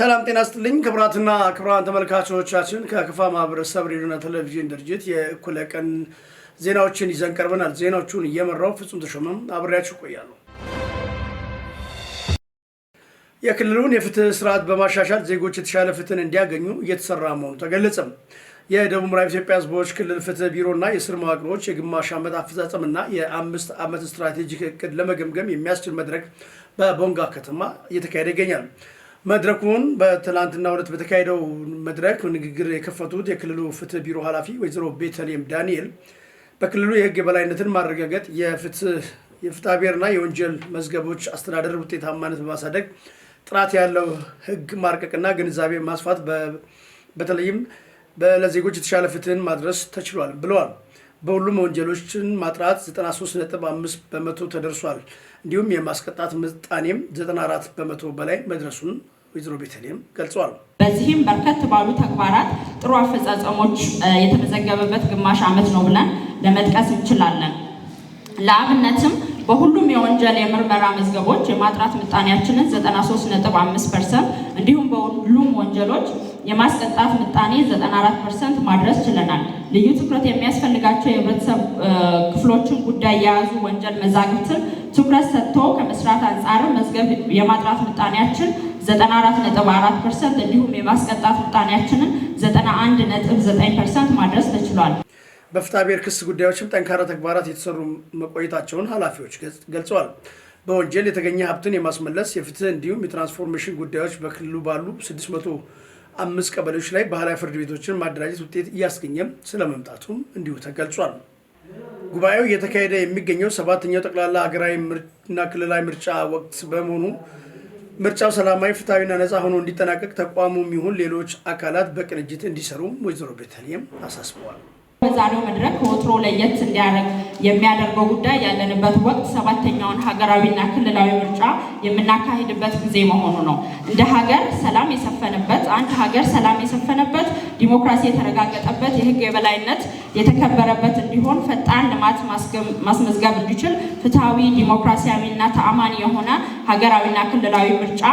ሰላም ጤና ስጥልኝ ክቡራትና ክቡራን ተመልካቾቻችን፣ ከከፋ ማህበረሰብ ሬዲዮና ቴሌቪዥን ድርጅት የእኩለ ቀን ዜናዎችን ይዘን ቀርበናል። ዜናዎቹን እየመራው ፍጹም ተሾመም አብሬያችሁ እቆያለሁ። የክልሉን የፍትህ ስርዓት በማሻሻል ዜጎች የተሻለ ፍትህን እንዲያገኙ እየተሰራ መሆኑ ተገለጸ። የደቡብ ምዕራብ ኢትዮጵያ ሕዝቦች ክልል ፍትህ ቢሮና የስር መዋቅሮች የግማሽ ዓመት አፈጻጸምና የ5 ዓመት ስትራቴጂክ እቅድ ለመገምገም የሚያስችል መድረክ በቦንጋ ከተማ እየተካሄደ ይገኛል። መድረኩን በትናንትናው ዕለት በተካሄደው መድረክ ንግግር የከፈቱት የክልሉ ፍትህ ቢሮ ኃላፊ ወይዘሮ ቤተልሔም ዳንኤል በክልሉ የህግ የበላይነትን ማረጋገጥ፣ የፍትህ የፍትሐ ብሔርና የወንጀል መዝገቦች አስተዳደር ውጤታማነት በማሳደግ ጥራት ያለው ህግ ማርቀቅና ግንዛቤ ማስፋት፣ በተለይም ለዜጎች የተሻለ ፍትህን ማድረስ ተችሏል ብለዋል። በሁሉም ወንጀሎችን ማጥራት 93.5% ተደርሷል። እንዲሁም የማስቀጣት ምጣኔም 94% በላይ መድረሱን ወይዘሮ ቤተልሔም ገልጸዋል። በዚህም በርከት ባሉ ተግባራት ጥሩ አፈጻጸሞች የተመዘገበበት ግማሽ ዓመት ነው ብለን ለመጥቀስ እንችላለን። ለአብነትም በሁሉም የወንጀል የምርመራ መዝገቦች የማጥራት ምጣኔያችንን 93.5% እንዲሁም በሁሉም ወንጀሎች የማስቀጣት ምጣኔ 94% ማድረስ ችለናል። ልዩ ትኩረት የሚያስፈልጋቸው የህብረተሰብ ክፍሎችን ጉዳይ የያዙ ወንጀል መዛግብትን ትኩረት ሰጥቶ ከመስራት አንጻር መዝገብ የማጥራት ምጣኔያችን 94.4% እንዲሁም የማስቀጣት ምጣኔያችንን 91.9% ማድረስ ተችሏል። በፍትሐ ብሔር ክስ ጉዳዮችም ጠንካራ ተግባራት የተሰሩ መቆየታቸውን ኃላፊዎች ገልጸዋል። በወንጀል የተገኘ ሀብትን የማስመለስ፣ የፍትህ እንዲሁም የትራንስፎርሜሽን ጉዳዮች በክልሉ ባሉ 605 ቀበሌዎች ላይ ባህላዊ ፍርድ ቤቶችን ማደራጀት ውጤት እያስገኘም ስለመምጣቱም እንዲሁ ተገልጿል። ጉባኤው እየተካሄደ የሚገኘው ሰባተኛው ጠቅላላ ሀገራዊ እና ክልላዊ ምርጫ ወቅት በመሆኑ ምርጫው ሰላማዊ፣ ፍትሐዊና ነፃ ሆኖ እንዲጠናቀቅ ተቋሙም ይሁን ሌሎች አካላት በቅንጅት እንዲሰሩ ወይዘሮ ቤተልሔም አሳስበዋል። በዛሬው መድረክ ከወትሮ ለየት እንዲያደርግ የሚያደርገው ጉዳይ ያለንበት ወቅት ሰባተኛውን ሀገራዊና ክልላዊ ምርጫ የምናካሂድበት ጊዜ መሆኑ ነው። እንደ ሀገር ሰላም የሰፈነበት አንድ ሀገር ሰላም የሰፈነበት፣ ዲሞክራሲ የተረጋገጠበት፣ የሕግ የበላይነት የተከበረበት እንዲሆን፣ ፈጣን ልማት ማስመዝገብ እንዲችል ፍትሐዊ፣ ዲሞክራሲያዊና ተአማኒ የሆነ ሀገራዊና ክልላዊ ምርጫ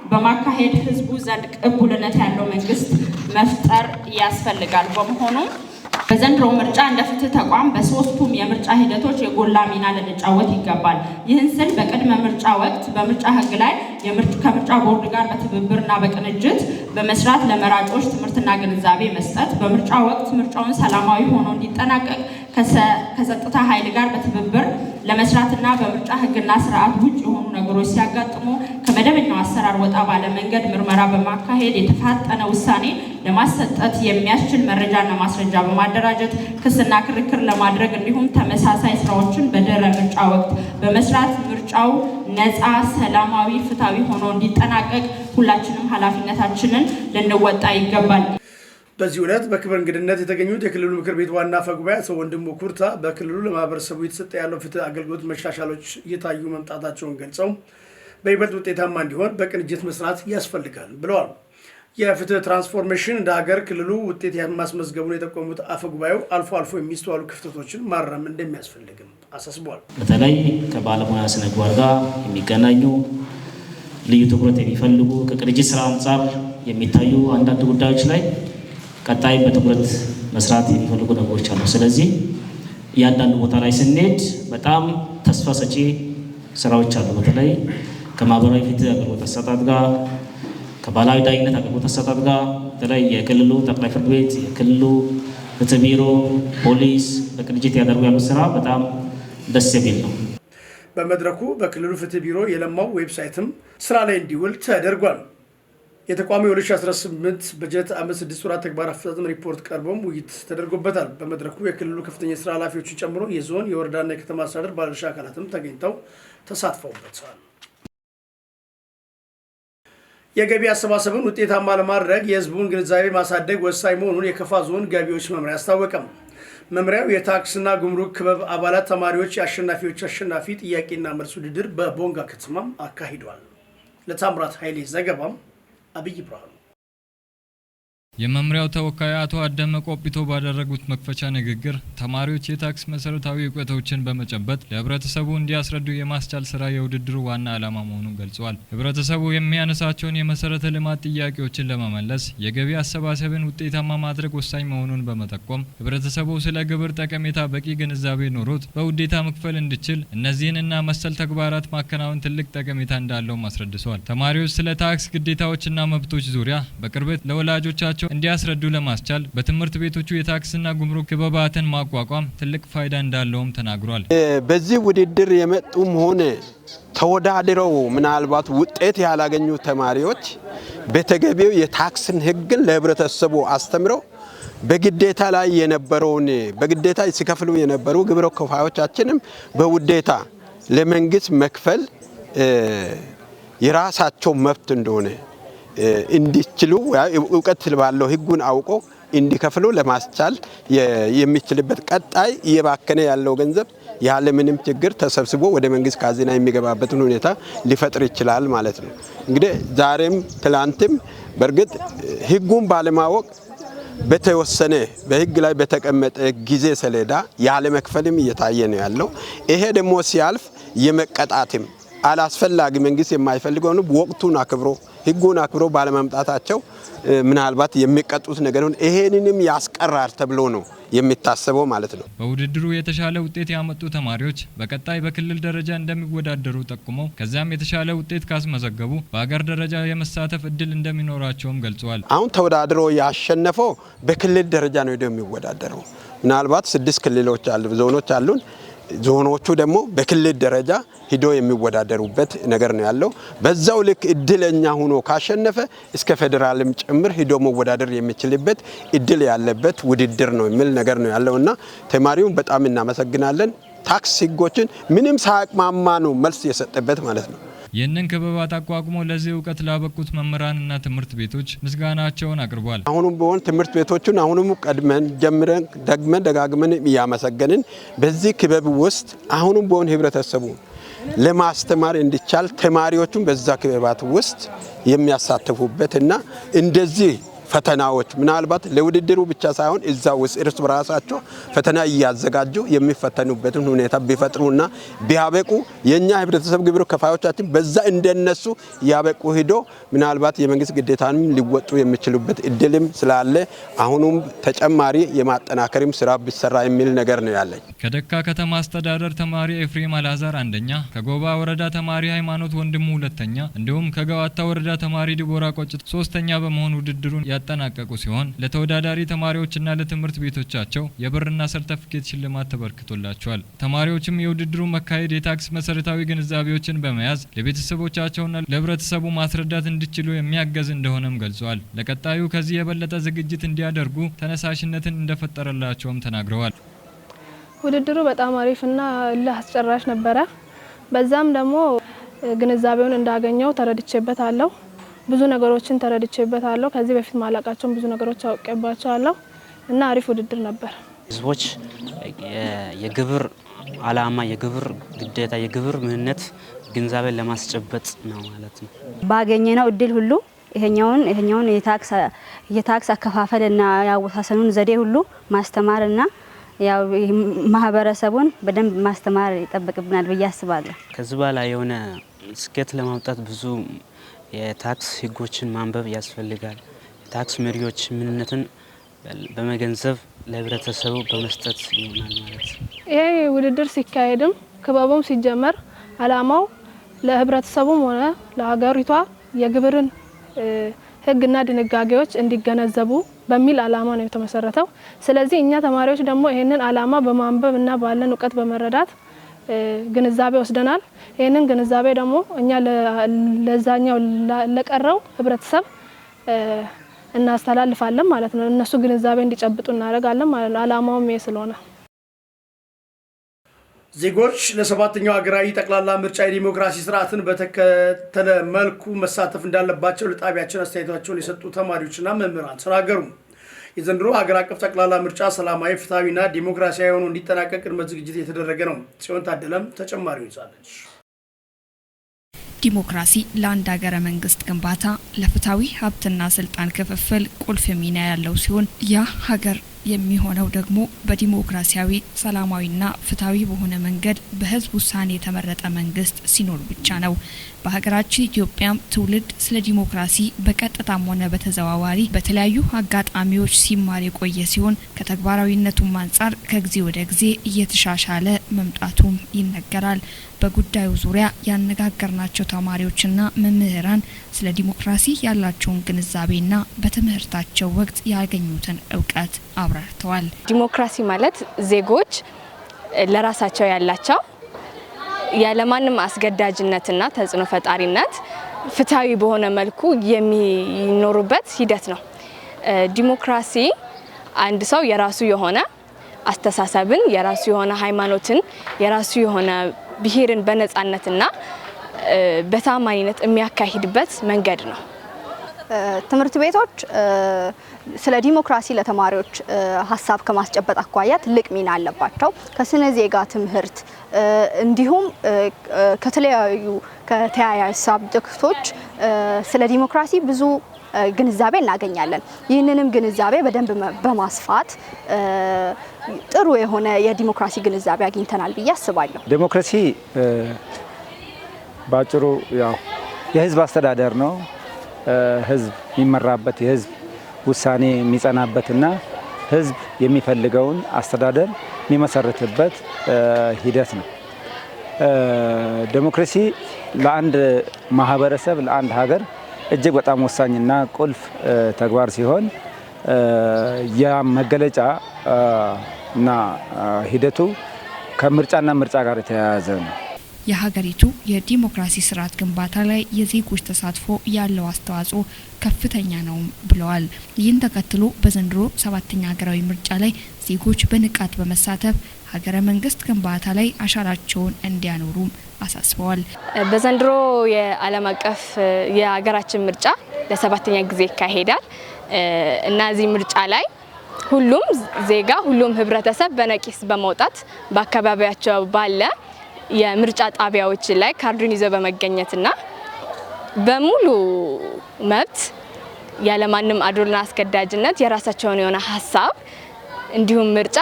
በማካሄድ ሕዝቡ ዘንድ ቅቡልነት ያለው መንግስት መፍጠር ያስፈልጋል። በመሆኑም በዘንድሮ ምርጫ እንደ ፍትህ ተቋም በሶስቱም የምርጫ ሂደቶች የጎላ ሚና ልንጫወት ይገባል። ይህን ስል በቅድመ ምርጫ ወቅት በምርጫ ህግ ላይ ከምርጫ ቦርድ ጋር በትብብርና በቅንጅት በመስራት ለመራጮች ትምህርትና ግንዛቤ መስጠት፣ በምርጫ ወቅት ምርጫውን ሰላማዊ ሆኖ እንዲጠናቀቅ ከጸጥታ ኃይል ጋር በትብብር ለመስራትና በምርጫ ህግና ስርዓት ውጭ የሆኑ ነገሮች ሲያጋጥሙ ከመደበኛው አሰራር ወጣ ባለ መንገድ ምርመራ በማካሄድ የተፋጠነ ውሳኔ ለማሰጠት የሚያስችል መረጃና ማስረጃ በማደራጀት ክስና ክርክር ለማድረግ እንዲሁም ተመሳሳይ ስራዎችን በድህረ ምርጫ ወቅት በመስራት ምርጫው ነፃ፣ ሰላማዊ፣ ፍትሐዊ ሆኖ እንዲጠናቀቅ ሁላችንም ኃላፊነታችንን ልንወጣ ይገባል። በዚህ ዕለት በክብር እንግድነት የተገኙት የክልሉ ምክር ቤት ዋና አፈ ጉባኤ አቶ ወንድሙ ኩርታ በክልሉ ለማህበረሰቡ የተሰጠ ያለው ፍትህ አገልግሎት መሻሻሎች እየታዩ መምጣታቸውን ገልጸው በይበልጥ ውጤታማ እንዲሆን በቅንጅት መስራት ያስፈልጋል ብለዋል። የፍትህ ትራንስፎርሜሽን እንደ ሀገር ክልሉ ውጤት ማስመዝገቡን የጠቆሙት አፈ ጉባኤው አልፎ አልፎ የሚስተዋሉ ክፍተቶችን ማረም እንደሚያስፈልግም አሳስበዋል። በተለይ ከባለሙያ ስነምግባር ጋር የሚገናኙ፣ ልዩ ትኩረት የሚፈልጉ፣ ከቅንጅት ስራ አንጻር የሚታዩ አንዳንድ ጉዳዮች ላይ ቀጣይ በትኩረት መስራት የሚፈልጉ ነገሮች አሉ። ስለዚህ እያንዳንዱ ቦታ ላይ ስንሄድ በጣም ተስፋ ሰጪ ስራዎች አሉ። በተለይ ከማህበራዊ ፍትህ አገልግሎት አሰጣጥ ጋር፣ ከባህላዊ ዳኝነት አገልግሎት አሰጣጥ ጋር በተለይ የክልሉ ጠቅላይ ፍርድ ቤት፣ የክልሉ ፍትህ ቢሮ፣ ፖሊስ በቅንጅት ያደርጉ ያሉት ስራ በጣም ደስ የሚል ነው። በመድረኩ በክልሉ ፍትህ ቢሮ የለማው website ም ስራ ላይ እንዲውል ተደርጓል። የተቋሙ የ2018 በጀት ዓመት 6 ወራት ተግባር አፈጻጸም ሪፖርት ቀርቦም ውይይት ተደርጎበታል። በመድረኩ የክልሉ ከፍተኛ የስራ ኃላፊዎችን ጨምሮ የዞን፣ የወረዳና የከተማ አስተዳደር ባለድርሻ አካላትም ተገኝተው ተሳትፈውበታል። የገቢ አሰባሰብን ውጤታማ ለማድረግ የሕዝቡን ግንዛቤ ማሳደግ ወሳኝ መሆኑን የከፋ ዞን ገቢዎች መምሪያ አስታወቀም። መምሪያው የታክስና ጉምሩክ ክበብ አባላት ተማሪዎች የአሸናፊዎች አሸናፊ ጥያቄና መልስ ውድድር በቦንጋ ከተማም አካሂዷል። ለታምራት ኃይሌ ዘገባም አብይ ብርሃኑ። የመምሪያው ተወካይ አቶ አደመ ቆጲቶ ባደረጉት መክፈቻ ንግግር ተማሪዎች የታክስ መሰረታዊ እውቀቶችን በመጨበጥ ለህብረተሰቡ እንዲያስረዱ የማስቻል ስራ የውድድሩ ዋና ዓላማ መሆኑን ገልጸዋል። ህብረተሰቡ የሚያነሳቸውን የመሰረተ ልማት ጥያቄዎችን ለመመለስ የገቢ አሰባሰብን ውጤታማ ማድረግ ወሳኝ መሆኑን በመጠቆም፣ ህብረተሰቡ ስለ ግብር ጠቀሜታ በቂ ግንዛቤ ኖሮት በውዴታ መክፈል እንዲችል እነዚህንና መሰል ተግባራት ማከናወን ትልቅ ጠቀሜታ እንዳለውም አስረድተዋል። ተማሪዎች ስለ ታክስ ግዴታዎችና መብቶች ዙሪያ በቅርበት ለወላጆቻቸው እንዲያስረዱ ለማስቻል በትምህርት ቤቶቹ የታክስና ጉምሩክ ክበባትን ማቋቋም ትልቅ ፋይዳ እንዳለውም ተናግሯል። በዚህ ውድድር የመጡም ሆነ ተወዳድረው ምናልባት ውጤት ያላገኙ ተማሪዎች በተገቢው የታክስን ሕግን ለህብረተሰቡ አስተምረው በግዴታ ላይ የነበረውን፣ በግዴታ ሲከፍሉ የነበሩ ግብረ ከፋዮቻችንም በውዴታ ለመንግስት መክፈል የራሳቸው መብት እንደሆነ እንዲችሉ፣ እውቀት ባለው ህጉን አውቆ እንዲከፍሉ ለማስቻል የሚችልበት፣ ቀጣይ እየባከነ ያለው ገንዘብ ያለምንም ችግር ተሰብስቦ ወደ መንግስት ካዝና የሚገባበትን ሁኔታ ሊፈጥር ይችላል ማለት ነው። እንግዲህ ዛሬም ትላንትም በእርግጥ ህጉን ባለማወቅ በተወሰነ በህግ ላይ በተቀመጠ ጊዜ ሰሌዳ ያለመክፈልም እየታየ ነው ያለው። ይሄ ደግሞ ሲያልፍ የመቀጣትም አላስፈላጊ መንግስት የማይፈልገውን ወቅቱን አክብሮ ህጉን አክብሮ ባለመምጣታቸው ምናልባት የሚቀጡት ነገር ይሄንንም ያስቀራል ተብሎ ነው የሚታሰበው ማለት ነው። በውድድሩ የተሻለ ውጤት ያመጡ ተማሪዎች በቀጣይ በክልል ደረጃ እንደሚወዳደሩ ጠቁመው፣ ከዚያም የተሻለ ውጤት ካስመዘገቡ በሀገር ደረጃ የመሳተፍ እድል እንደሚኖራቸውም ገልጸዋል። አሁን ተወዳድሮ ያሸነፈው በክልል ደረጃ ነው ሄደው የሚወዳደረው። ምናልባት ስድስት ክልሎች አሉ፣ ዞኖች አሉን። ዞኖቹ ደግሞ በክልል ደረጃ ሂዶ የሚወዳደሩበት ነገር ነው ያለው። በዛው ልክ እድለኛ ሆኖ ካሸነፈ እስከ ፌዴራልም ጭምር ሂዶ መወዳደር የሚችልበት እድል ያለበት ውድድር ነው የሚል ነገር ነው ያለው እና ተማሪውን በጣም እናመሰግናለን። ታክስ ህጎችን ምንም ሳያቅማማ ነው መልስ የሰጠበት ማለት ነው። ይህንን ክበባት አቋቁሞ ለዚህ እውቀት ላበቁት መምህራንና ትምህርት ቤቶች ምስጋናቸውን አቅርቧል። አሁኑም ቢሆን ትምህርት ቤቶቹን አሁኑም ቀድመን ጀምረን ደግመን ደጋግመን እያመሰገንን፣ በዚህ ክበብ ውስጥ አሁኑም ቢሆን ህብረተሰቡ ለማስተማር እንዲቻል ተማሪዎቹን በዛ ክበባት ውስጥ የሚያሳትፉበት እና እንደዚህ ፈተናዎች ምናልባት ለውድድሩ ብቻ ሳይሆን እዛ ውስጥ እርስ በራሳቸው ፈተና እያዘጋጁ የሚፈተኑበትን ሁኔታ ቢፈጥሩና ቢያበቁ፣ የእኛ ህብረተሰብ ግብር ከፋዮቻችን በዛ እንደነሱ ያበቁ ሂዶ ምናልባት የመንግስት ግዴታንም ሊወጡ የሚችሉበት እድልም ስላለ አሁኑም ተጨማሪ የማጠናከርም ስራ ቢሰራ የሚል ነገር ነው ያለኝ። ከደካ ከተማ አስተዳደር ተማሪ ኤፍሬም አላዛር አንደኛ፣ ከጎባ ወረዳ ተማሪ ሃይማኖት ወንድሙ ሁለተኛ፣ እንዲሁም ከገዋታ ወረዳ ተማሪ ዲቦራ ቆጭት ሶስተኛ በመሆን ውድድሩን ያጠናቀቁ ሲሆን፣ ለተወዳዳሪ ተማሪዎችና ለትምህርት ቤቶቻቸው የብርና ሰርተፍኬት ሽልማት ተበርክቶላቸዋል። ተማሪዎችም የውድድሩ መካሄድ የታክስ መሰረታዊ ግንዛቤዎችን በመያዝ ለቤተሰቦቻቸውና ለህብረተሰቡ ማስረዳት እንዲችሉ የሚያገዝ እንደሆነም ገልጸዋል። ለቀጣዩ ከዚህ የበለጠ ዝግጅት እንዲያደርጉ ተነሳሽነትን እንደፈጠረላቸውም ተናግረዋል። ውድድሩ በጣም አሪፍና እልህ አስጨራሽ ነበረ። በዛም ደግሞ ግንዛቤውን እንዳገኘው ተረድቼበታለሁ። ብዙ ነገሮችን ተረድቼበታለሁ። ከዚህ በፊት ማላቃቸውን ብዙ ነገሮች አውቄባቸዋለሁ እና አሪፍ ውድድር ነበር። ህዝቦች የግብር አላማ፣ የግብር ግዴታ፣ የግብር ምንነት ግንዛቤን ለማስጨበጥ ነው ማለት ነው። ባገኘነው እድል ሁሉ ይሄኛውን የታክስ አከፋፈልና ያወሳሰኑን ዘዴ ሁሉ ማስተማርና ያው ማህበረሰቡን በደንብ ማስተማር ይጠበቅብናል ብዬ አስባለሁ። ከዚህ በኋላ የሆነ ስኬት ለማምጣት ብዙ የታክስ ህጎችን ማንበብ ያስፈልጋል። የታክስ መሪዎች ምንነትን በመገንዘብ ለህብረተሰቡ በመስጠት ይሆናል ማለት ነው። ይሄ ውድድር ሲካሄድም ክበቡም ሲጀመር አላማው ለህብረተሰቡም ሆነ ለሀገሪቷ የግብርን ህግና ድንጋጌዎች እንዲገነዘቡ በሚል አላማ ነው የተመሰረተው። ስለዚህ እኛ ተማሪዎች ደግሞ ይህንን አላማ በማንበብ እና ባለን እውቀት በመረዳት ግንዛቤ ወስደናል። ይህንን ግንዛቤ ደግሞ እኛ ለዛኛው ለቀረው ህብረተሰብ እናስተላልፋለን ማለት ነው። እነሱ ግንዛቤ እንዲጨብጡ እናደርጋለን ማለት ነው። አላማውም ይሄ ስለሆነ። ዜጎች ለሰባተኛው ሀገራዊ ጠቅላላ ምርጫ የዲሞክራሲ ስርዓትን በተከተለ መልኩ መሳተፍ እንዳለባቸው ለጣቢያችን አስተያየታቸውን የሰጡ ተማሪዎችና መምህራን ተናገሩ። የዘንድሮ ሀገር አቀፍ ጠቅላላ ምርጫ ሰላማዊ፣ ፍትሐዊና ዲሞክራሲያዊ ሆኖ እንዲጠናቀቅ ቅድመ ዝግጅት የተደረገ ነው። ጽዮን ታደለም ተጨማሪውን ይዛለች። ዲሞክራሲ ለአንድ ሀገረ መንግስት ግንባታ፣ ለፍትሐዊ ሀብትና ስልጣን ክፍፍል ቁልፍ ሚና ያለው ሲሆን፣ ያ ሀገር የሚሆነው ደግሞ በዲሞክራሲያዊ፣ ሰላማዊና ፍትሐዊ በሆነ መንገድ በህዝብ ውሳኔ የተመረጠ መንግስት ሲኖር ብቻ ነው። በሀገራችን ኢትዮጵያም ትውልድ ስለ ዲሞክራሲ በቀጥታም ሆነ በተዘዋዋሪ በተለያዩ አጋጣሚዎች ሲማር የቆየ ሲሆን፣ ከተግባራዊነቱም አንጻር ከጊዜ ወደ ጊዜ እየተሻሻለ መምጣቱም ይነገራል። በጉዳዩ ዙሪያ ያነጋገርናቸው ተማሪዎችና መምህራን ስለ ዲሞክራሲ ያላቸውን ግንዛቤና በትምህርታቸው ወቅት ያገኙትን እውቀት አብራርተዋል። ዲሞክራሲ ማለት ዜጎች ለራሳቸው ያላቸው ያለማንም አስገዳጅነትና ተጽዕኖ ፈጣሪነት ፍትሐዊ በሆነ መልኩ የሚኖሩበት ሂደት ነው። ዲሞክራሲ አንድ ሰው የራሱ የሆነ አስተሳሰብን፣ የራሱ የሆነ ሃይማኖትን፣ የራሱ የሆነ ብሔርን በነጻነትና በታማኝነት የሚያካሂድበት መንገድ ነው። ትምህርት ቤቶች ስለ ዲሞክራሲ ለተማሪዎች ሀሳብ ከማስጨበጥ አኳያ ትልቅ ሚና አለባቸው። ከስነ ዜጋ ትምህርት እንዲሁም ከተለያዩ ከተያያዥ subject ኦች ስለ ዲሞክራሲ ብዙ ግንዛቤ እናገኛለን። ይህንንም ግንዛቤ በደንብ በማስፋት ጥሩ የሆነ የዲሞክራሲ ግንዛቤ አግኝተናል ብዬ አስባለሁ። ዲሞክራሲ ባጭሩ ያው የህዝብ አስተዳደር ነው። ህዝብ የሚመራበት፣ የህዝብ ውሳኔ የሚጸናበትና ህዝብ የሚፈልገውን አስተዳደር የሚመሰርትበት ሂደት ነው። ዴሞክራሲ ለአንድ ማህበረሰብ፣ ለአንድ ሀገር እጅግ በጣም ወሳኝና ቁልፍ ተግባር ሲሆን፣ ያ መገለጫ እና ሂደቱ ከምርጫና ምርጫ ጋር የተያያዘ ነው። የሀገሪቱ የዲሞክራሲ ስርዓት ግንባታ ላይ የዜጎች ተሳትፎ ያለው አስተዋጽኦ ከፍተኛ ነው ብለዋል። ይህን ተከትሎ በዘንድሮ ሰባተኛ ሀገራዊ ምርጫ ላይ ዜጎች በንቃት በመሳተፍ ሀገረ መንግስት ግንባታ ላይ አሻራቸውን እንዲያኖሩም አሳስበዋል። በዘንድሮ የዓለም አቀፍ የሀገራችን ምርጫ ለሰባተኛ ጊዜ ይካሄዳል እና እዚህ ምርጫ ላይ ሁሉም ዜጋ፣ ሁሉም ህብረተሰብ በነቂስ በመውጣት በአካባቢያቸው ባለ የምርጫ ጣቢያዎች ላይ ካርዱን ይዘው በመገኘትና በሙሉ መብት ያለማንም አድሎና አስገዳጅነት የራሳቸውን የሆነ ሀሳብ እንዲሁም ምርጫ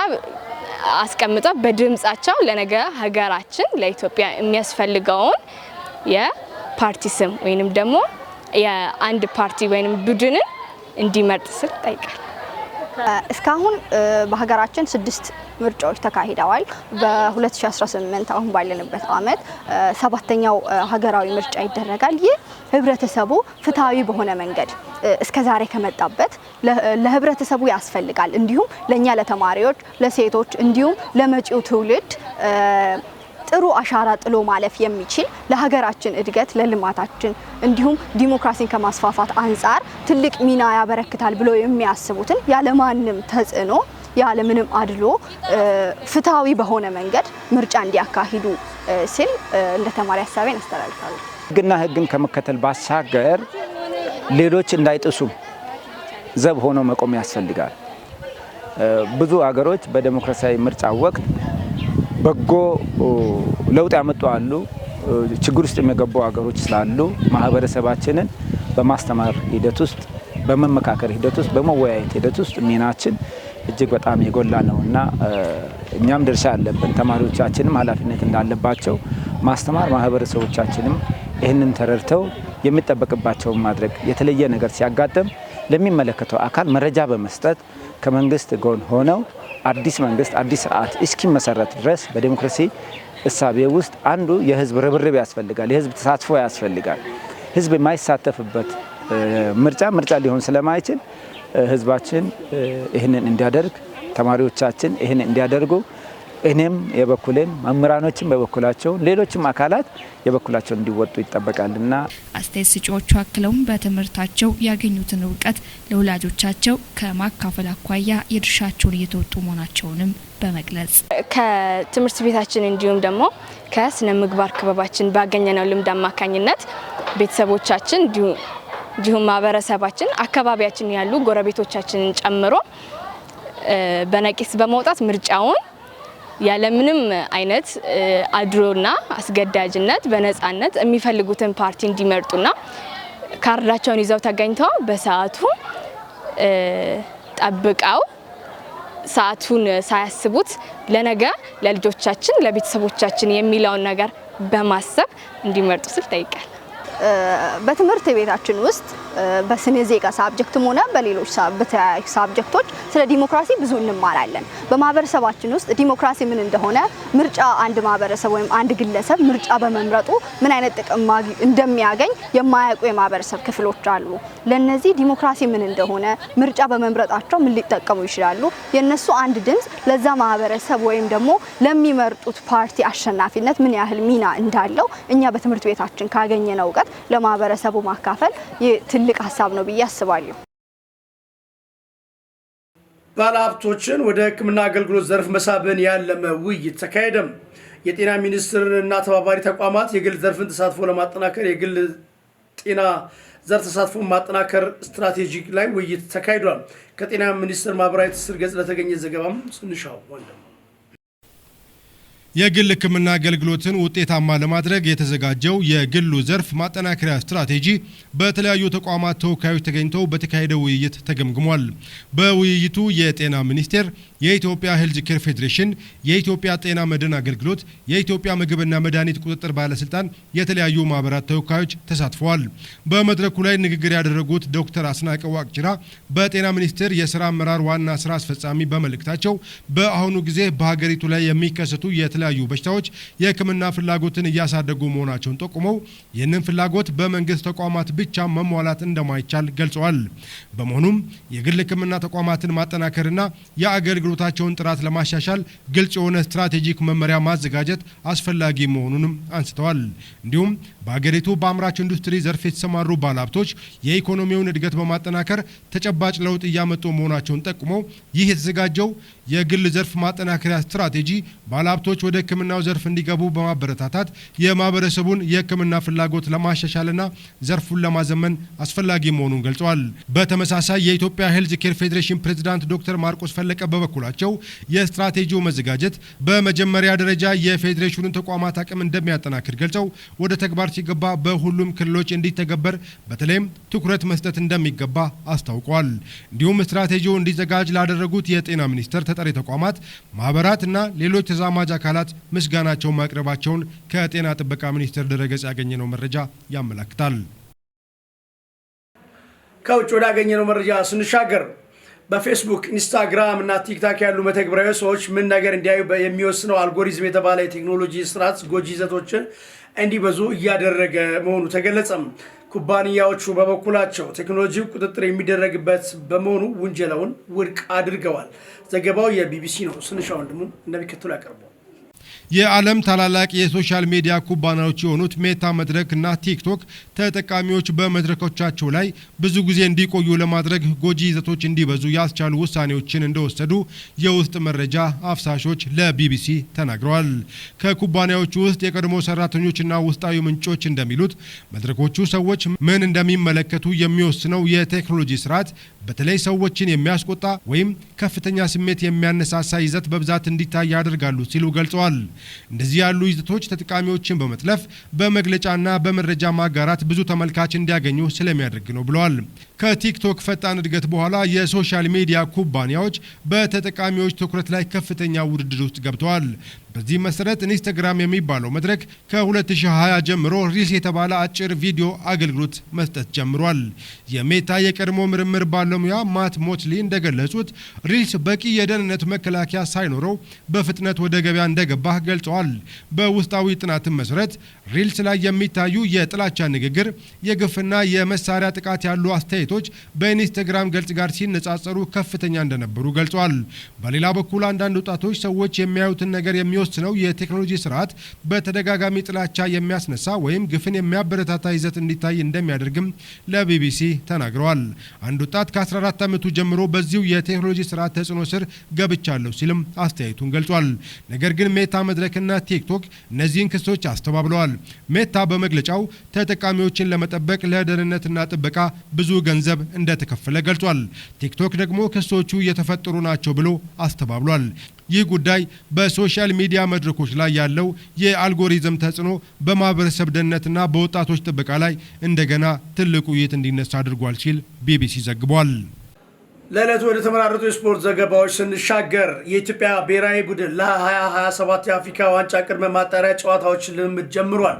አስቀምጠው በድምጻቸው ለነገ ሀገራችን ለኢትዮጵያ የሚያስፈልገውን የፓርቲ ስም ወይንም ደግሞ የአንድ ፓርቲ ወይንም ቡድንን እንዲመርጥ ስል ጠይቃል። እስካሁን በሀገራችን 6 ምርጫዎች ተካሂደዋል። በ2018 አሁን ባለንበት አመት ሰባተኛው ሀገራዊ ምርጫ ይደረጋል። ይህ ህብረተሰቡ ፍትሃዊ በሆነ መንገድ እስከዛሬ ከመጣበት ለህብረተሰቡ ያስፈልጋል፣ እንዲሁም ለኛ ለተማሪዎች፣ ለሴቶች እንዲሁም ለመጪው ትውልድ ጥሩ አሻራ ጥሎ ማለፍ የሚችል፣ ለሀገራችን እድገት፣ ለልማታችን እንዲሁም ዲሞክራሲን ከማስፋፋት አንጻር ትልቅ ሚና ያበረክታል ብሎ የሚያስቡትን ያለማንም ተጽዕኖ፣ ያለምንም አድሎ ፍትሃዊ በሆነ መንገድ ምርጫ እንዲያካሂዱ ሲል እንደ ተማሪ ሀሳቤን አስተላልፋለሁ። ህግና ህግን ከመከተል ባሻገር ሌሎች እንዳይጥሱ ዘብ ሆኖ መቆም ያስፈልጋል። ብዙ ሀገሮች በዴሞክራሲያዊ ምርጫ ወቅት በጎ ለውጥ ያመጡ አሉ። ችግር ውስጥ የሚገቡ ሀገሮች ስላሉ ማህበረሰባችንን በማስተማር ሂደት ውስጥ፣ በመመካከር ሂደት ውስጥ፣ በመወያየት ሂደት ውስጥ ሚናችን እጅግ በጣም የጎላ ነው እና እኛም ድርሻ አለብን። ተማሪዎቻችንም ኃላፊነት እንዳለባቸው ማስተማር፣ ማህበረሰቦቻችንም ይህንን ተረድተው የሚጠበቅባቸውን ማድረግ፣ የተለየ ነገር ሲያጋጥም ለሚመለከተው አካል መረጃ በመስጠት ከመንግስት ጎን ሆነው አዲስ መንግስት፣ አዲስ ስርዓት እስኪመሰረት ድረስ በዴሞክራሲ እሳቤ ውስጥ አንዱ የህዝብ ርብርብ ያስፈልጋል። የህዝብ ተሳትፎ ያስፈልጋል። ህዝብ የማይሳተፍበት ምርጫ ምርጫ ሊሆን ስለማይችል ህዝባችን ይህንን እንዲያደርግ፣ ተማሪዎቻችን ይህንን እንዲያደርጉ እኔም የበኩሌን፣ መምህራኖችም በበኩላቸው፣ ሌሎችም አካላት የበኩላቸውን እንዲወጡ ይጠበቃልና። አስተያየት ሰጪዎቹ አክለውም በትምህርታቸው ያገኙትን እውቀት ለወላጆቻቸው ከማካፈል አኳያ የድርሻቸውን እየተወጡ መሆናቸውንም በመግለጽ፣ ከትምህርት ቤታችን እንዲሁም ደግሞ ከስነ ምግባር ክበባችን ባገኘነው ልምድ አማካኝነት ቤተሰቦቻችን እንዲሁም ማህበረሰባችን፣ አካባቢያችን ያሉ ጎረቤቶቻችንን ጨምሮ በነቂስ በመውጣት ምርጫውን ያለምንም አይነት አድሎና አስገዳጅነት በነጻነት የሚፈልጉትን ፓርቲ እንዲመርጡና ካርዳቸውን ይዘው ተገኝተው በሰዓቱ ጠብቀው ሰዓቱን ሳያስቡት ለነገ ለልጆቻችን ለቤተሰቦቻችን የሚለውን ነገር በማሰብ እንዲመርጡ ስል ጠይቃል። በትምህርት ቤታችን ውስጥ በስነ ዜጋ subject ም ሆነ በሌሎች በተለያዩ subject ኦች ስለ ዲሞክራሲ ብዙ እንማራለን። በማህበረሰባችን ውስጥ ዲሞክራሲ ምን እንደሆነ፣ ምርጫ አንድ ማህበረሰብ ወይም አንድ ግለሰብ ምርጫ በመምረጡ ምን አይነት ጥቅም እንደሚያገኝ የማያውቁ የማህበረሰብ ክፍሎች አሉ። ለነዚህ ዲሞክራሲ ምን እንደሆነ፣ ምርጫ በመምረጣቸው ምን ሊጠቀሙ ይችላሉ፣ የነሱ አንድ ድምጽ ለዛ ማህበረሰብ ወይም ደግሞ ለሚመርጡት ፓርቲ አሸናፊነት ምን ያህል ሚና እንዳለው እኛ በትምህርት ቤታችን ካገኘነው እውቀት ለማህበረሰቡ ማካፈል ትልቅ ሀሳብ ነው ብዬ አስባለሁ። ባለሀብቶችን ወደ ሕክምና አገልግሎት ዘርፍ መሳብን ያለመ ውይይት ተካሄደም። የጤና ሚኒስቴር እና ተባባሪ ተቋማት የግል ዘርፍን ተሳትፎ ለማጠናከር የግል ጤና ዘርፍ ተሳትፎ ማጠናከር ስትራቴጂ ላይ ውይይት ተካሂዷል። ከጤና ሚኒስቴር ማህበራዊ ትስስር ገጽ ለተገኘ ዘገባም ስንሻው ወንድም። የግል ሕክምና አገልግሎትን ውጤታማ ለማድረግ የተዘጋጀው የግሉ ዘርፍ ማጠናከሪያ ስትራቴጂ በተለያዩ ተቋማት ተወካዮች ተገኝተው በተካሄደው ውይይት ተገምግሟል። በውይይቱ የጤና ሚኒስቴር፣ የኢትዮጵያ ሄልዝ ኬር ፌዴሬሽን፣ የኢትዮጵያ ጤና መድን አገልግሎት፣ የኢትዮጵያ ምግብና መድኃኒት ቁጥጥር ባለስልጣን፣ የተለያዩ ማህበራት ተወካዮች ተሳትፈዋል። በመድረኩ ላይ ንግግር ያደረጉት ዶክተር አስናቀ ዋቅጅራ በጤና ሚኒስቴር የስራ አመራር ዋና ስራ አስፈጻሚ በመልእክታቸው በአሁኑ ጊዜ በሀገሪቱ ላይ የሚከሰቱ የተለያዩ በሽታዎች የሕክምና ፍላጎትን እያሳደጉ መሆናቸውን ጠቁመው ይህንን ፍላጎት በመንግስት ተቋማት ብቻ መሟላት እንደማይቻል ገልጸዋል። በመሆኑም የግል ሕክምና ተቋማትን ማጠናከርና የአገልግሎታቸውን ጥራት ለማሻሻል ግልጽ የሆነ ስትራቴጂክ መመሪያ ማዘጋጀት አስፈላጊ መሆኑንም አንስተዋል። እንዲሁም በሀገሪቱ በአምራች ኢንዱስትሪ ዘርፍ የተሰማሩ ባለሀብቶች የኢኮኖሚውን እድገት በማጠናከር ተጨባጭ ለውጥ እያመጡ መሆናቸውን ጠቁመው ይህ የተዘጋጀው የግል ዘርፍ ማጠናከሪያ ስትራቴጂ ባለሀብቶች ወደ ሕክምናው ዘርፍ እንዲገቡ በማበረታታት የማህበረሰቡን የሕክምና ፍላጎት ለማሻሻልና ዘርፉን ለማዘመን አስፈላጊ መሆኑን ገልጸዋል። በተመሳሳይ የኢትዮጵያ ሄልዝ ኬር ፌዴሬሽን ፕሬዚዳንት ዶክተር ማርቆስ ፈለቀ በበኩላቸው የስትራቴጂው መዘጋጀት በመጀመሪያ ደረጃ የፌዴሬሽኑን ተቋማት አቅም እንደሚያጠናክር ገልጸው ወደ ተግባር ሲገባ በሁሉም ክልሎች እንዲተገበር በተለይም ትኩረት መስጠት እንደሚገባ አስታውቀዋል። እንዲሁም ስትራቴጂው እንዲዘጋጅ ላደረጉት የጤና ሚኒስቴር ተጠሪ ተቋማት፣ ማህበራት እና ሌሎች ተዛማጅ አካላት ምስጋናቸውን ማቅረባቸውን ከጤና ጥበቃ ሚኒስቴር ድረገጽ ያገኘነው መረጃ ያመላክታል። ከውጭ ወዳገኘነው መረጃ ስንሻገር በፌስቡክ፣ ኢንስታግራም እና ቲክታክ ያሉ መተግበሪያዎች ሰዎች ምን ነገር እንዲያዩ የሚወስነው አልጎሪዝም የተባለ የቴክኖሎጂ ስርዓት ጎጂ ይዘቶችን እንዲበዙ እያደረገ መሆኑ ተገለጸም። ኩባንያዎቹ በበኩላቸው ቴክኖሎጂው ቁጥጥር የሚደረግበት በመሆኑ ውንጀላውን ውድቅ አድርገዋል። ዘገባው የቢቢሲ ነው። ስንሻ ወንድሙ እንደሚከተለው ያቀርበዋል። የዓለም ታላላቅ የ social media ኩባንያዎች የሆኑት ሜታ መድረክ እና ቲክቶክ ተጠቃሚዎች በመድረኮቻቸው ላይ ብዙ ጊዜ እንዲቆዩ ለማድረግ ጎጂ ይዘቶች እንዲበዙ ያስቻሉ ውሳኔዎችን እንደወሰዱ የውስጥ መረጃ አፍሳሾች ለቢቢሲ ተናግረዋል። ከኩባንያዎቹ ውስጥ የቀድሞ ሰራተኞችና ውስጣዊ ምንጮች እንደሚሉት መድረኮቹ ሰዎች ምን እንደሚመለከቱ የሚወስነው የቴክኖሎጂ ስርዓት በተለይ ሰዎችን የሚያስቆጣ ወይም ከፍተኛ ስሜት የሚያነሳሳ ይዘት በብዛት እንዲታይ ያደርጋሉ ሲሉ ገልጸዋል። እንደዚህ ያሉ ይዘቶች ተጠቃሚዎችን በመጥለፍ በመግለጫና በመረጃ ማጋራት ብዙ ተመልካች እንዲያገኙ ስለሚያደርግ ነው ብለዋል። ከቲክቶክ ፈጣን እድገት በኋላ የ social media ኩባንያዎች በተጠቃሚዎች ትኩረት ላይ ከፍተኛ ውድድር ውስጥ ገብተዋል። በዚህ መሰረት ኢንስታግራም የሚባለው መድረክ ከ2020 ጀምሮ ሪልስ የተባለ አጭር ቪዲዮ አገልግሎት መስጠት ጀምሯል። የሜታ የቀድሞ ምርምር ባለሙያ ማት ሞትሊ እንደገለጹት ሪልስ በቂ የደህንነት መከላከያ ሳይኖረው በፍጥነት ወደ ገበያ እንደገባ ገልጸዋል። በውስጣዊ ጥናትም መሰረት ሪልስ ላይ የሚታዩ የጥላቻ ንግግር፣ የግፍና የመሳሪያ ጥቃት ያሉ አስተያየቶች በኢንስታግራም ገጽ ጋር ሲነጻጸሩ ከፍተኛ እንደነበሩ ገልጸዋል። በሌላ በኩል አንዳንድ ወጣቶች ሰዎች የሚያዩትን ነገር የሚወስነው የቴክኖሎጂ ስርዓት በተደጋጋሚ ጥላቻ የሚያስነሳ ወይም ግፍን የሚያበረታታ ይዘት እንዲታይ እንደሚያደርግም ለቢቢሲ ተናግረዋል። አንድ ወጣት ከ14 ዓመቱ ጀምሮ በዚሁ የቴክኖሎጂ ስርዓት ተጽዕኖ ስር ገብቻለሁ ሲልም አስተያየቱን ገልጿል። ነገር ግን ሜታ መድረክና ቲክቶክ እነዚህን ክሶች አስተባብለዋል። ሜታ በመግለጫው ተጠቃሚዎችን ለመጠበቅ ለደህንነትና ጥበቃ ብዙ ገንዘብ እንደተከፈለ ገልጿል። ቲክቶክ ደግሞ ክሶቹ የተፈጠሩ ናቸው ብሎ አስተባብሏል። ይህ ጉዳይ በ social media መድረኮች ላይ ያለው የአልጎሪዝም ተጽዕኖ በማህበረሰብ ደህንነትና በወጣቶች ጥበቃ ላይ እንደገና ትልቅ ውይይት እንዲነሳ አድርጓል ሲል ቢቢሲ ዘግቧል። ለዕለቱ ወደ ተመራረጡ የስፖርት ዘገባዎች ስንሻገር፣ የኢትዮጵያ ብሔራዊ ቡድን ለ2027 የአፍሪካ ዋንጫ ቅድመ ማጣሪያ ጨዋታዎች ልምምድ ጀምሯል።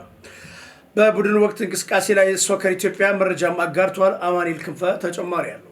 በቡድኑ ወቅት እንቅስቃሴ ላይ ሶከር ኢትዮጵያ መረጃም አጋርቷል። አማኑኤል ክንፈ ተጨማሪ አለው።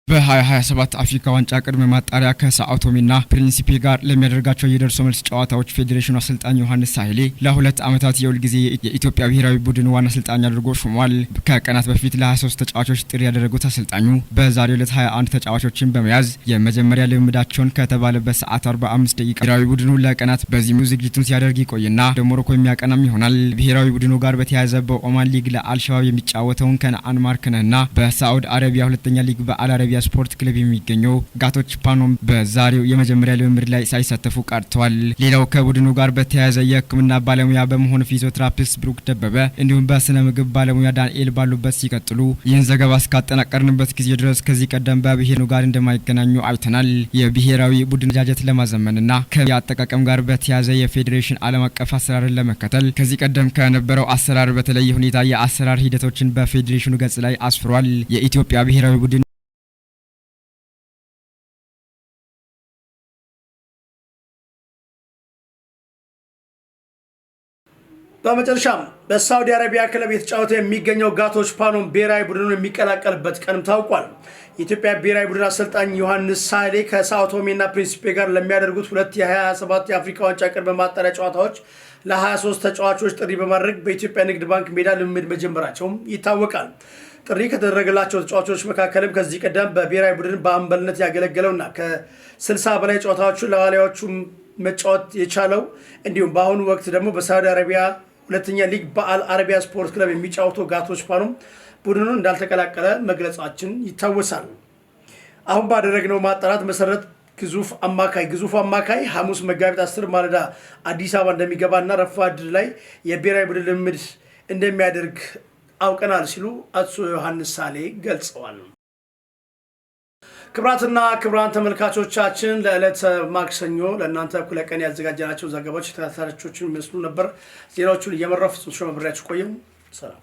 በ2027 አፍሪካ ዋንጫ ቅድመ ማጣሪያ ከሳኦቶሜና ፕሪንሲፔ ጋር ለሚያደርጋቸው የደርሶ መልስ ጨዋታዎች ፌዴሬሽኑ አሰልጣኝ ዮሐንስ ሳህሌ ለ2 ዓመታት የውል ጊዜ የኢትዮጵያ ብሔራዊ ቡድን ዋና አሰልጣኝ አድርጎ ሾሟል። ከቀናት በፊት ለ23 ተጫዋቾች ጥሪ ያደረጉት አሰልጣኙ በዛሬው ዕለት 21 ተጫዋቾችን በመያዝ የመጀመሪያ ልምምዳቸውን ከተባለበት ሰዓት 45 ደቂቃ ብሔራዊ ቡድኑ ለቀናት በዚሁ ዝግጅቱን ሲያደርግ ይቆይና ወደ ሞሮኮ የሚያቀናም ይሆናል። ብሔራዊ ቡድኑ ጋር በተያያዘ በኦማን ሊግ ለአልሸባብ የሚጫወተውን ከነአን ማርክነህና በሳዑድ አረቢያ ሁለተኛ ሊግ በአል አረቢያ ስፖርት ክለብ የሚገኘው ጋቶች ፓኖም በዛሬው የመጀመሪያ ልምምድ ላይ ሳይሳተፉ ቀርተዋል። ሌላው ከቡድኑ ጋር በተያያዘ የሕክምና ባለሙያ በመሆን ፊዚዮቴራፒስት ብሩክ ደበበ እንዲሁም በስነ ምግብ ባለሙያ ዳንኤል ባሉበት ሲቀጥሉ ይህን ዘገባ እስካጠናቀርንበት ጊዜ ድረስ ከዚህ ቀደም በብሔሩ ጋር እንደማይገናኙ አይተናል። የብሔራዊ ቡድን አደረጃጀት ለማዘመንና ከአጠቃቀም ጋር በተያያዘ የፌዴሬሽን ዓለም አቀፍ አሰራርን ለመከተል ከዚህ ቀደም ከነበረው አሰራር በተለየ ሁኔታ የአሰራር ሂደቶችን በፌዴሬሽኑ ገጽ ላይ አስፍሯል። የኢትዮጵያ ብሔራዊ ቡድን በመጨረሻም በሳውዲ አረቢያ ክለብ የተጫወተ የሚገኘው ጋቶች ፓኖም ብሔራዊ ቡድኑን የሚቀላቀልበት ቀንም ታውቋል። የኢትዮጵያ ብሔራዊ ቡድን አሰልጣኝ ዮሐንስ ሳህሌ ከሳኦቶሜና ፕሪንሲፔ ጋር ለሚያደርጉት ሁለት የ27 የአፍሪካ ዋንጫ ቅድመ ማጣሪያ ጨዋታዎች ለ23 ተጫዋቾች ጥሪ በማድረግ በኢትዮጵያ ንግድ ባንክ ሜዳ ልምምድ መጀመራቸውም ይታወቃል። ጥሪ ከተደረገላቸው ተጫዋቾች መካከልም ከዚህ ቀደም በብሔራዊ ቡድን በአምበልነት ያገለገለውና ከ60 በላይ ጨዋታዎቹን ለዋሊያዎቹ መጫወት የቻለው እንዲሁም በአሁኑ ወቅት ደግሞ በሳውዲ አረቢያ ሁለተኛ ሊግ በአል አረቢያ ስፖርት ክለብ የሚጫወተው ጋቶች ፓኖም ቡድኑን እንዳልተቀላቀለ መግለጻችን ይታወሳል። አሁን ባደረግነው ማጣራት መሰረት ግዙፍ አማካይ ሐሙስ መጋቢት 10 ማለዳ አዲስ አበባ እንደሚገባና ረፋድ ላይ የብሔራዊ ቡድን ልምምድ እንደሚያደርግ አውቀናል ሲሉ አቶ ዮሐንስ ሳህሌ ገልጸዋል። ክቡራትና ክቡራን ተመልካቾቻችን፣ ለዕለተ ማክሰኞ ለእናንተ እኩለ ቀን ያዘጋጀናቸው ዘገባዎች የተከታተላችኋቸውን ይመስሉ ነበር። ዜናዎቹን እየመራሁ ፍጹም ሾመ አብሬያችሁ ቆየሁ። ሰላም።